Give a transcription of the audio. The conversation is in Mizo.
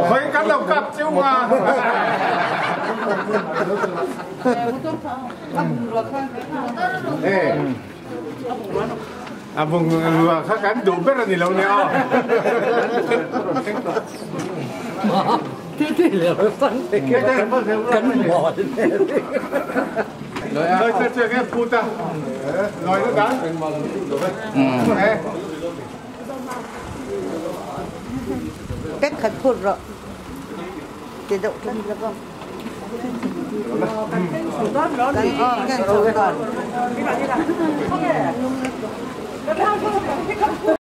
佢紧到夹蕉嘛。阿凤话佢紧做咩你老娘？啲啲两分跟我。来，这这个铺的，来得紧。嗯。cách khẩn phụt rồi chế độ thân là không cái